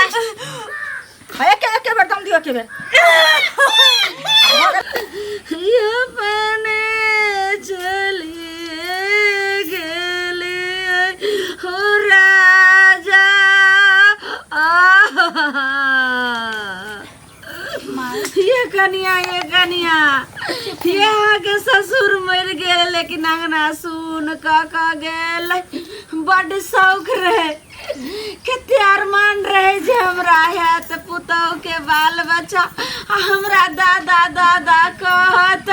Last एके एके बेर दम दियौ, एके बेर। अपने चलिए गेले हो राजा। आहा। ये कनिया, ये कनिया, ये अहाँके ससुर मरि गेल, लेकिन अंगना सुन कऽ कऽ गेल। बड्ड शौक रहे, कते अरमान रहे जे हमरा हैत पुतहु के बाल बच्चा आ हमरा दादा दादा कहत।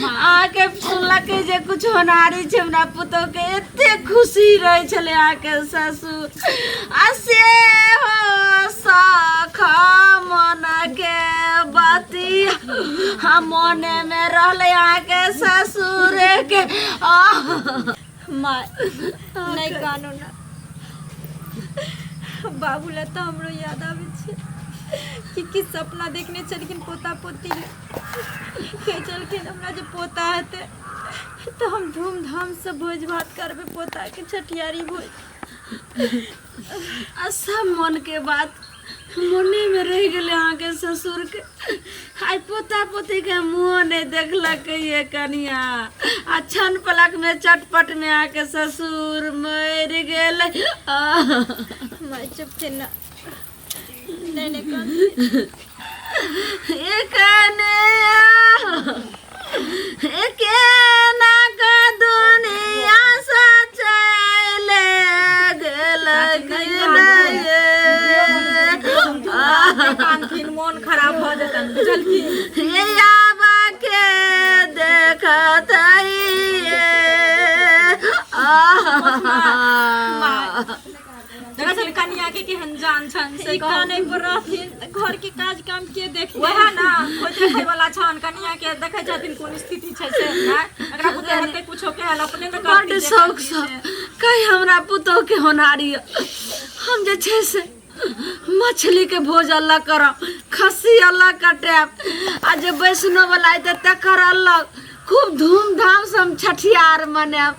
अहाँके सुनलकै जे कुछ होनहारी छै हमरा पुतहु के, एते खुशी रहै छलै अहाँके ससुर। आ से हो सख मन के बती हम मने में रहलै अहाँके ससुर के। आह माय, नहि कानू ना। बाबू लए तऽ हमरो याद आबै छै कि की सपना देखने छलखिन पोता पोती लए। कहै छलखिन, हमरा जे पोता हेतै तऽ हम धूमधामसँ भोज भात करबै, पोताके छठियारी भोज। आ सब मनके बात मनेमे रहि गेलै अहाँके ससुरके। आइ पोता पोतीके मुँह नहि देखलक ये कनिया, आ क्षण पलकमे चटपटमे अहाँके ससुर मरि गेलै। आह। माय, चुप छै ना। नहि नहि कान। केना के दुनिया से चले गेल। कानथिन, मोन खराब भऽ जेतनि, बुझलखिन? आबा के देखत। माय, देखै छलियै कनिया के केहन जान छनि से ई कहू। कानै पर रहथिन तऽ घर के काज काम के देखतै? वएह ने, कोइ देखै वाला छनि? कनिया के देखै छथिन कोन स्थिति छै से? आँय? एकरा बुते हेतै कुछो के अपने ने बड्ड करथिन जे शौक करथिन सँ से। कहि हमरा पुतोह के होनहारी, हम जे छै से मछली के भोज अलग करब, खस्सी अलग कटायब, आ जे वैष्णव वाला अयतै तकर अलग। खूब धूमधाम से हम छठियार मनायब।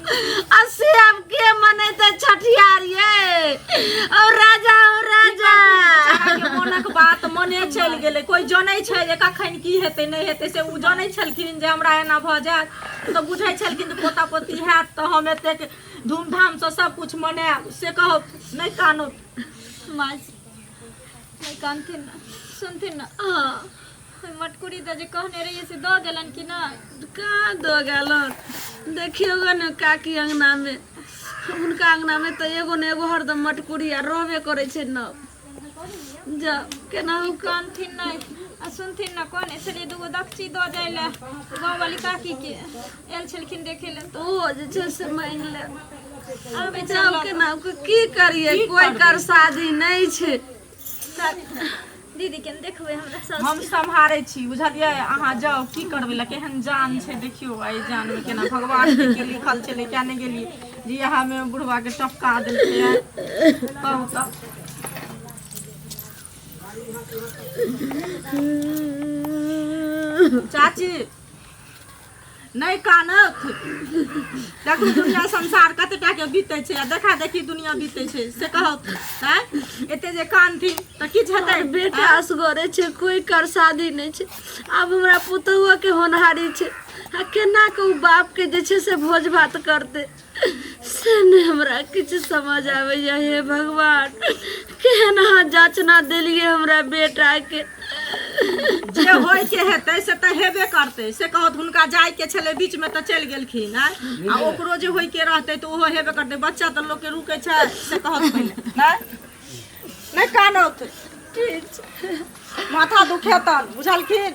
आ से आब के मनेतै छठियार ये? ओ राजा, ओ राजा। बेचारा के मोनक बात मने चलि गेलै। कोइ जनै छै जे कखन की हेतै नहि हेतै? से ओ जनै छलखिन जे हमरा एना भऽ जायत? तऽ बुझै छलखिन जे पोता पोती हैत तऽ हम एतेक धूमधामसँ सब कुछ मनायब? से कहब, नहि कानू। माँ, नहि कानथिन ना। सुनथिन ना। हाँ। ओहि मटकुरी दऽ जे कहने रहियै से दऽ गेलनि कि नहि? कहाँ दऽ गेलन? देखियौ गे ने, काकी अङ्गनामे, हुनका अङ्गनामे तऽ एगो ने एगो हरदम मटकुरी आ रहबे करै छै न। जाउ केनाहु कऽ। कानथिन नहि। आ सुनथिन ना, कहने छलियै दूगो दक्षी दऽ जाइ लए गाँववाली काकीके, आयल छलखिन देखै लए तऽ। ओहो जे छै से मांगि ले। आबै छै जाउ लऽ कऽ। केनाहु कऽ, की करियै? की कोइ करबै? कर शादी नहि छै। दीदी के देखबै हमरा सास। हम सम्हारै छी, बुझलियै? अहाँ जाउ। की करबै लए? केहन जान छै देखियौ। एहि जानमे केना भगवान के के लिखल छलै, किया नहि गेलियै जे इएहमे बुढ़वा के टपका देलकै। कहू तऽ। चाची, नहि कानत। देखू, दुनिया संसार कते टा के बीतै छै आ देखा देखी दुनिया बीतै छै, से कहत आँय? एते जे कानथिन तऽ किछु हेतै? बेटा असगरे छै, कोइ कर शादी नहि छै। आब हमरा पुतहुओ के होनहारी छै, आ केना के ओ बाप के जे छै से भोज भात करतै, से नहि हमरा किछु समझ आबैया। हे भगवान, केहन अहाँ जाचना देलियै हमरा बेटा के? जे होय के हेतै से तऽ हेबे करतै, से कहत। हुनका जाय के छलै बीच में तऽ चलि गेलखिन। आँय, आ ओकरो जे होय के रहतै तऽ ओहो हेबे करतै। बच्चा तऽ लोक के रुकै छै? से कहत पहिले। नहि नहि कानत। ठीक छै। माथा दुखेतन, बुझलखिन?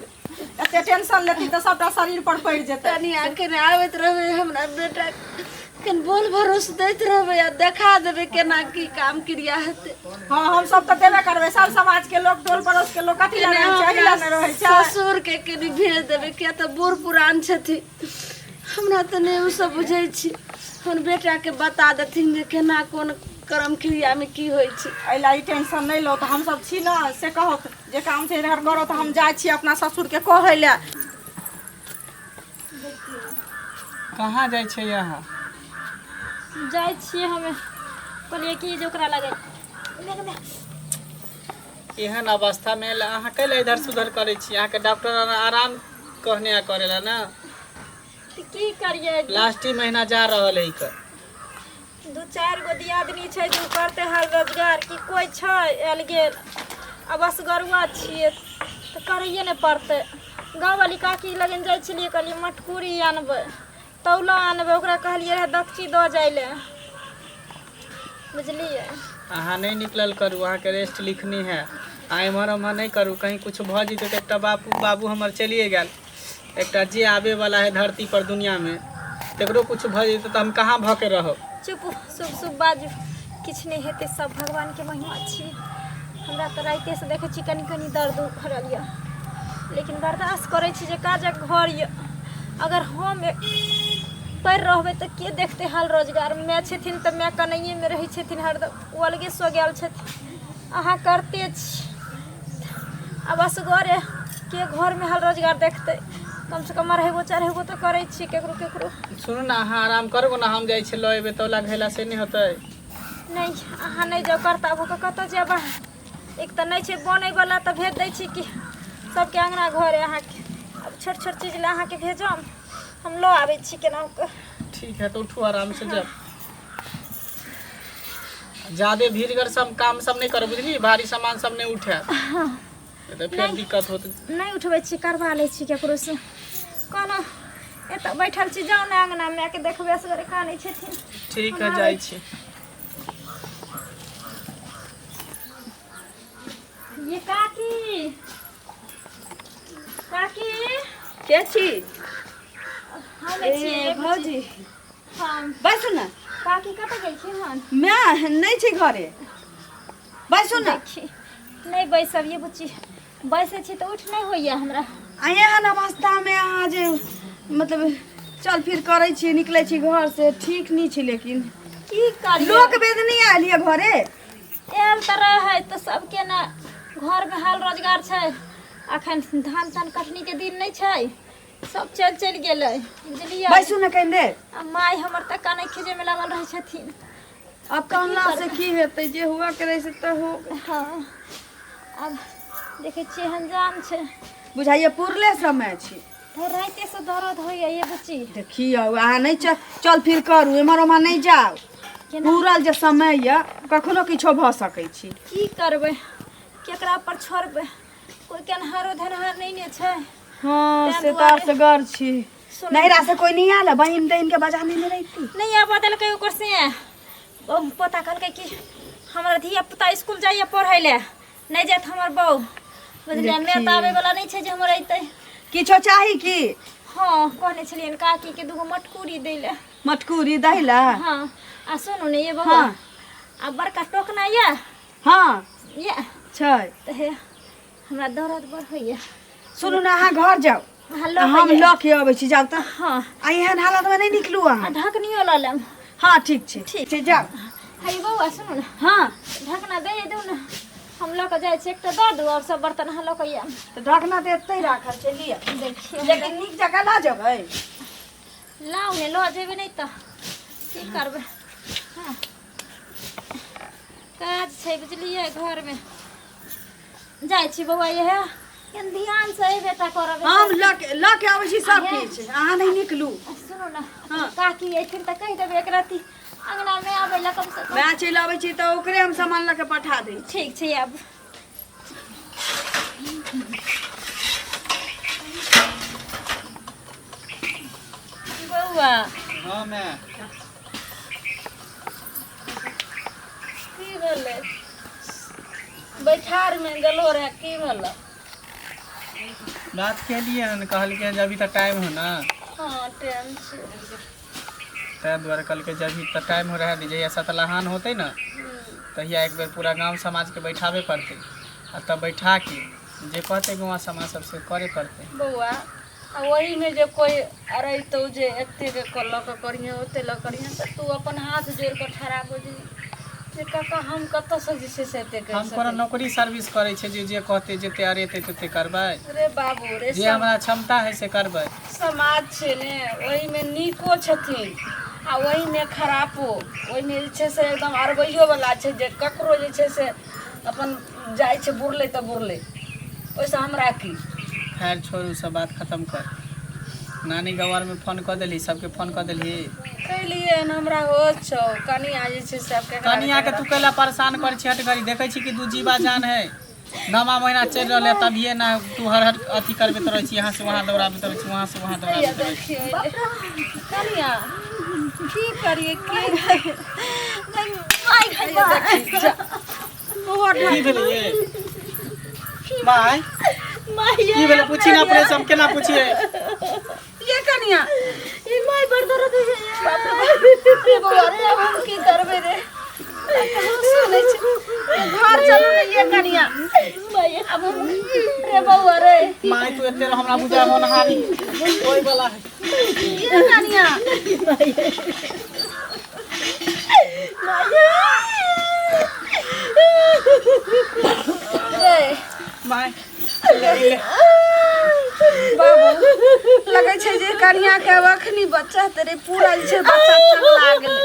एते टेंशन लेती तऽ सबटा शरीर पर पड़ि जेतै। कनि केने आबैत रहबै, हमरा बेटा कनि बोल भरोस दैत रहबै आ देखा देबै केना की काम क्रिया हेतै। हँ, हम सब तऽ देबे करबै। सब समाज के लोक, टोल पड़ोस के लोक कथी लए कने रहै छै? एहि लए ने रहै छै। ससुर के कनि भेज देबै, किया तऽ बूढ़ पुरान छथिन। हमरा तऽ नहि ओ सब बुझै छी। हमर बेटाके बता देथिन जे केना कोन कर्म क्रियामे की होइ छै। एहि लए ई टेंशन नहि लो, तऽ हमसब छी ने, से कहत। जे काम छै इधर करत। हम जाइ छी अपना ससुरके कहै लए। कहाँ जाइ छै अहाँ? जाइ छियै हमे, कहलियै कि जे ओकरा लगे गै एहन अवस्थामे अहाँ कैला इधर से उधर करै छी? अहाँके डॉक्टर आराम कहने आ करे ला ना। तऽ की करियै? लास्ट ही महीना जा रहल है एकर। दू चारि गो दियादनी छै जे ओ करतै हाल रोजगार कि कोइ छै आयल गेल। आ असगरुआ छियै तऽ करैए ने पड़तै। गाँववाली काकी लगन जाइ छलियै, कहलियै मटकूरी आनबै, तौला आनबै, ओकरा कहलियै रहए दक्षी दऽ जाइ लए, बुझलियै? अहाँ नहि निकलल करू, अहाँके रेस्ट लिखनी है। आ एम्हर ओम्हर नहि करू, कहीं कुछ भऽ जेतै तऽ एकटा बापू बाबू हमर चलिए गेल, एकटा जे आबे वाला है धरती पर दुनिया में तकरो कुछ भऽ जेतै तऽ हम कहाँ भऽ के रहब? चुप, शुभ शुभ बाजू, किछु नहि हेतै, सब भगवानके महिमा छियै। हमरा तऽ रातिएसँ देखै छी कनि कनि दर्द उखड़ल यऽ, लेकिन बर्दाश्त करै छी जे काजक घर यऽ। अगर हम पड़ि रहबै तऽ के देखतै हाल रोजगार? माय छथिन तऽ माय कनैएमे रहै छथिन हरदम, ओ अलगे सो गेल छथिन। अहाँ करते छी, आब असगरे के घरमे हाल रोजगार देखतै? कमसँ कम अढ़ेगो चारिगो तऽ करै छी केकरो केकरो। सुनू ने, अहाँ आराम करू ने, हम जाइ छी लऽ एबै तौला घैला, से नहि होतै? नहि, अहाँ नहि जाउ, करता भऽ कऽ कतऽ जायब अहाँ? एक तऽ नहि छै बनैवला तऽ भेज दै छी कि सबके अङ्गना घर है अहाँके। आब छोट छोट चीज लए अहाँके भेजम? हम लऽ आबै छी केनाहु कऽ। ठीक है, तऽ उठू, आराम से जाउ। ज्यादे भीड़गर सब काम सब नहि करब, बुझली? भारी सामान सब नहि उठायब, तऽ फेर दिक्कत होत। नहि उठबै छी, करबा लै छी ककरोसँ। कहलहुँ एतऽ बैठल छी, जाउ ने अङ्गना, मायके देखबै, असगरे कानै छथिन। ठीक है, जाइ छी। ये काकी, काकी। के छी? हम छियै। भौजी। हम। बैसू ने। काकी, कतऽ गेलखिन हन? माय नहि छै घरे, बैसू ने। देखी, नहि बैसब ये बुच्ची, बैसै छी तऽ उठ नहि होइए हमरा। आ एहन अवस्थामे अहाँ जे मतलब चल फिर करै छी, निकलै छी घर से, ठीक नहि छै लेकिन। की करियै? लोक वेद नहि आयल यऽ घरे? आयल तऽ रहै तऽ सबके ने घरमे हाल रोजगार छै। अखन धान तान कटनीके दिन नहि छै, सब चलि चलि गेलै, बुझलियै? बैसू ने कनि देर। आ माय हमर तऽ कानै खीजैमे लागल रहै छथिन। आब कहला से की हेतै? जे हुआ के रहै से तऽ हो। हँ, आब देखै छियै एहन जाम छै। बुझाइए पुरले समय छै। तऽ रातिसँ दर्द होइए ये बुच्ची। देखियौ, अहाँ नहि चल फिर करू, एम्हर ओम्हर नहि जाउ। केना? पूरल जे समय यऽ, कखनो किछो भऽ सकै छै। की करबै? केकरा पर छोड़बै? कोइ केनहारो धनहार नहि ने छै। हँ, ताहि से तऽ दुआरे। असगर छी। सुन। नैहरा से कोइ नहि आयल है? बहिन तहिन के बजा लेने रहिती। नहि आबऽ देलकै ओकर से। ओ पोता कहलकै कि हमर धिया पुता स्कूल जाइए पढ़ै लए, नहि जायत हमर बहू, बुझलियै? मैं तऽ आबै वाला नहि छै जे हमर अयतै। किछो चाही की? हँ, कहने छलियनि काकी के दूगो मटकूरी दै लए। मटकूरी दै लए? हँ। आ सुनू ने ये बौआ। हँ। आ बड़का टोकना यऽ? हँ। यऽ? छै। तऽ हे, हमरा दर्द बड़ होइए। सुनू ने, अहाँ घर जाउ। अहाँ आ लऽ हम कऽ लऽ के अबै छी, जाउ तऽ। हँ। आ एहन हालतमे नहि निकलू आ अहाँ। ढकनियो लऽ लेब। हँ, ठीक छै। ठीक। छै, जाउ। हे बौआ, सुनू ने। हँ। ढकना दे दू ने, हम लऽ कऽ जाइ छी। एकटा दऽ दू आओर सब बर्तन अहाँ लऽ कऽ आयब। तऽ ढकना तऽ एतहि राखल छै, लिअ। देखियौ। लेकिन नीक जकाँ लऽ जेबै। लाउ ने, लऽ जेबै नहि तऽ की करबै? हँ, काज छै बुझलियै घरमे। जाइ छी बौआ, इएह कनि ध्यान से एबे टा करब। हम लऽ के अबै छी सब किछु, अहाँ नहि निकलू। सुनू ने। हँ। काकी अयथिन तऽ कहि देबै एक रत्ती अङ्गनामे आबै लए कमसँ कम। माय चलि अबै छी तऽ ओकरे हम सामान लऽ के पठा दै छी। ठीक छै, आब बौआ। हँ माय। की भेलै? बैठारमे गेलो रहे, की भेलै? बात केलियै हन, कहलकै हन जे अभी तऽ टाइम हो ना। हँ, टाइम छै। ताहि दुआरे कहलकै जे अभी तऽ टाइम हो रहा है, जहिया सतलहान होतै ने तहिया एक बेर पूरा गाँव समाजके बैठाबे पड़तै आ तब बैठा के जे कहतै गाँव समाज सबसे करे पड़तै। बौआ, आ ओहीमे जे कोइ अड़ैतौ जे एतेक लऽ कऽ करिहेँ, ओतेक लऽ करिहेँ, तऽ तू अपन हाथ जोड़ि कऽ ठड़ा भऽ जेबही जे काका, हम कतऽसँ जे छै से एतेक करि हम कोनो सकै। नौकरी सर्विस करै छै जे जे कहतै जते अरेतै तते करबै? रे बाबू रे, जे हमरा क्षमता है से करबै। समाज छै ने, ओहिमे नीको छथिन आ ओहिमे खरापो, ओहिमे जे छै से एकदम अरबैयोवला छै जे ककरो जे छै से अपन जाइ छै बुरलै तऽ बुरलै, ओहिसँ हमरा की। खैर छोड़, सब बात खत्म कर। नानी गाँव आरमे फोन कऽ देलही? सबके फोन कऽ देलही? कैलियै हन, हमरा होश छौ कनिया जे छै से आब केकरा। कनिया के तू कैला परेशान करै छी? हट घड़ी देखै छी कि दू जीवा जान है, नवा महीना चलि रहल है, तभिए ना तू हर हर अथी करबैत रहै छी, यहाँ से वहाँ दौड़ाबैत रहै छी, वहाँ से वहाँ दौड़ाबैत रहै छी। देखियौ कनिया, की करियै की? की भेलै ये माय? की भेलै? पूछी ना अपने से, हम केना पूछिए? ये कनिया, ई my, बड़ दर्द है। बाप रे बाप रे, बौआ रे, आब हम की करबै रे? सुनै छी, घर चलू ने ये कनिया। आब हम रे बौआ रे। माय, तू एते हमरा बुझा होनहारी ओइ वाला है। ये कनिया, रे माय, ले ले। बाबू, लगै छै जे कनिया के आब अखनी बच्चा तेरे पूरा जे छै बच्चा चंगला गेलै।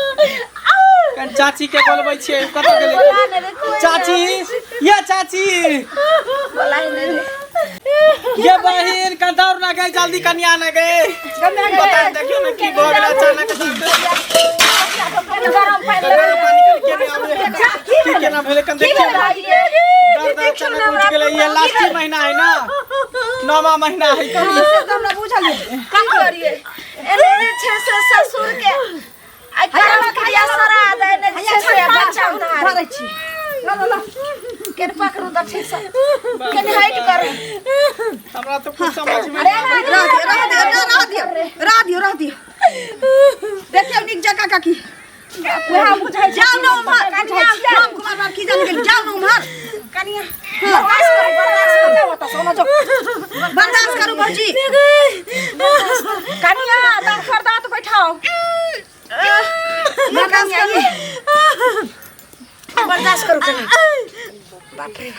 कन चाची के बोलबै छियै, कतऽ गेलै? बोला ने रे कोई। चाची, ये चाची। बोला ने रे। ये बहिन, कन दौड़ ना गए, जल्दी कनिया ना गए। बता, देखियो ना की भऽ गेल अचानक। गरम पानि। गरम पानी कर के नहीं आबै की केना भेलै? कन देखियो ना, दर्द अचानक उठि गेलै। ये लास्ट महीना है ना, नौवा महीना है कभी। से तऽ हमरा बुझल है। की करिए, एने जे छै से ससुर के आ कर्म क्रिया सरा दे, एने जे छै से बच्चा उधार धरै छी, ल ल ल। केने पकड़ू तऽ ठीक से, केने हाइट करू। हमरा तो कुछ समझ में नहीं आबै। रह दियौ, रह दियौ, रह दियौ, रह दियौ, रह दियौ। देखियौ नीक जकाँ काकी। वएह बुझै। जाउ ने उम्हर, राम कुमार बाबू की जान गेल, जाउ ने उम्हर। कनिया, बर्दाश्त करू, बर्दाश्त करू। ओतऽ सोना जो। बर्दाश्त करू भौजी। कनिया, दाँत पर दाँत बैठाओ। बर्दाश्त करू। बर्दाश्त करू कनि। बाप रे,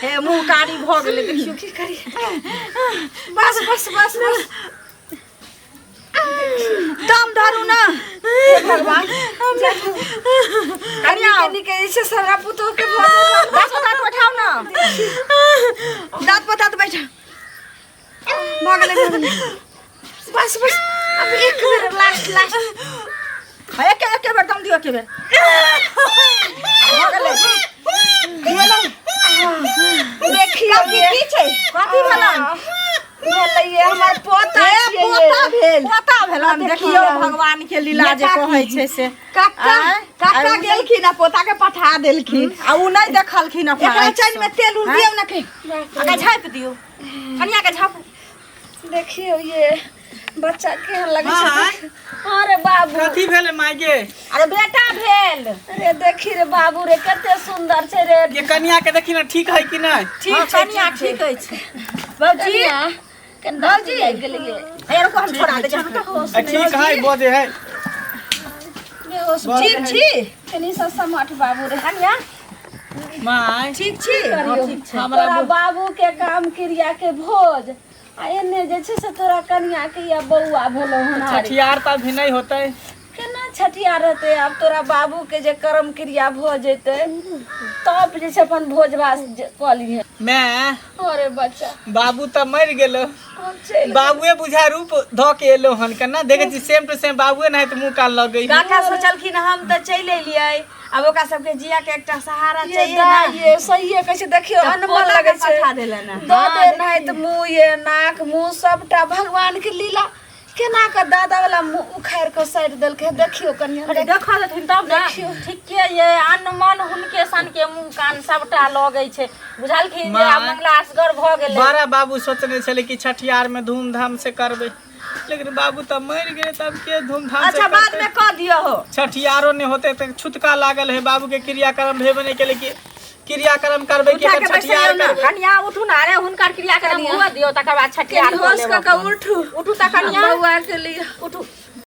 हे, मुँह कारी भऽ गेलै, देखियौ। की करी? बस बस बस बस। दम धरू ना। हे भगवान। कनिया, कनि के जे छै सारा पुतोह के भऽ गेल। दाँत पर दाँत बैठाओ ना, दाँत पर दाँत बैठा। भऽ गेलै, भऽ गेलै। बस बस, अब एक बेर, लास्ट लास्ट। हाँ, एके एके बेर दम दियौ, एके बेर भऽ गेलै। देखियौ। काकी, की छै? कथी भेलन? भेलै ये हमर पोता हे, छियै ये। पोता भेल, पोता भेलन। देखियौ भगवान के लीला जे कहै छै से। काका, आँय? काका गेलखिन आ पोता के पठा देलखिन। आ उ नहि देखलखिन अपना एकरा आँखिसँ। चैन में तेल उल दियौ ना के। आगा झाँपि दियौ, कनिया के झाँपू। देखियौ ये बच्चा केहन लगै माय। छै। अरे बाबू। कथी भेलै माय गे? अरे, बेटा भेल। रे देखी रे बाबू रे, कते सुंदर छै रे। ये कनिया के देखी ना, ठीक है कि नहीं? ठीक छै, कनिया ठीक अछि। बाबूजी। कनिया, कनि बाबूजी आबि गेलियै। हे, रुको, हम छोड़ा दै छी, रुको। आ, ठीक है, बजे है। बेहोश। बजे ठीक है। छी? कनि सा समठ बाबू रे। कनिया। माय। ठीक छी? करियौ। हमरा तोरा बाबू के काम क्रिया के भोज आ एने जे छै से तोरा कनिया के या बौआ भेलौ हन। छठियार तऽ अभी नहीं होतै। केना छठियार रहतै? आब तोरा बाबू के जे कर्म क्रिया भऽ जेतै तब जे छै अपन भोज भात कऽ लिहे। मैं अरे बच्चा। बाबू तऽ मरि गेलो। हम चलि बाबुए बुझा रूप धऽ के एलो हन। केना देखै छी, सेम टू सेम बाबुए नहीं तऽ मुँह कान लगै। काका सोचलखिन, हम तऽ चलि एलियै, आब ओकरा सबके जिया के एकटा सहारा ये चाहिए ना। दाइ ये सहिए कहै छै। देखियौ, तऽ अनमोल पोता के लगै छै। पठा देलनि हँ। दऽ दे नहि तऽ मुँह ये नाक मुँह सबटा भगवान के लीला, केना कऽ दादा वाला मुँह उखाड़ि कऽ साटि देलकै। देखियौ कनिया। अरे, देखऽ देथिन तब ने। देखियौ। ठीके ये, अनमन हुनके सन के मुँह कान सबटा लगै छै। बुझलखिन जे आब माय। मंगला असगर भऽ गेलै। बड़ा बाबू सोचने छलै कि छठियार में धूमधाम से करबै, लेकिन बाबू तऽ मरि गेलै, तब के धूमधाम से अच्छा, बाद करतै? में कऽ दियौ हो। छठियारो नहि होतै तऽ छुतका लागल है बाबू के, क्रियाक्रम भेबे नहि केलै कि क्रियाक्रम करबै कि उठा एकर के छठियार बैसैयौ ने करबै? कनिया, उठू ने। अरे, हुनकर क्रियाक्रम हुअ दियौ, तकर बाद छठियार कनि कऽ होश लेब कऽ कऽ अपन। उठू। उठू तऽ कनिया। बौआ के लिए। उठू।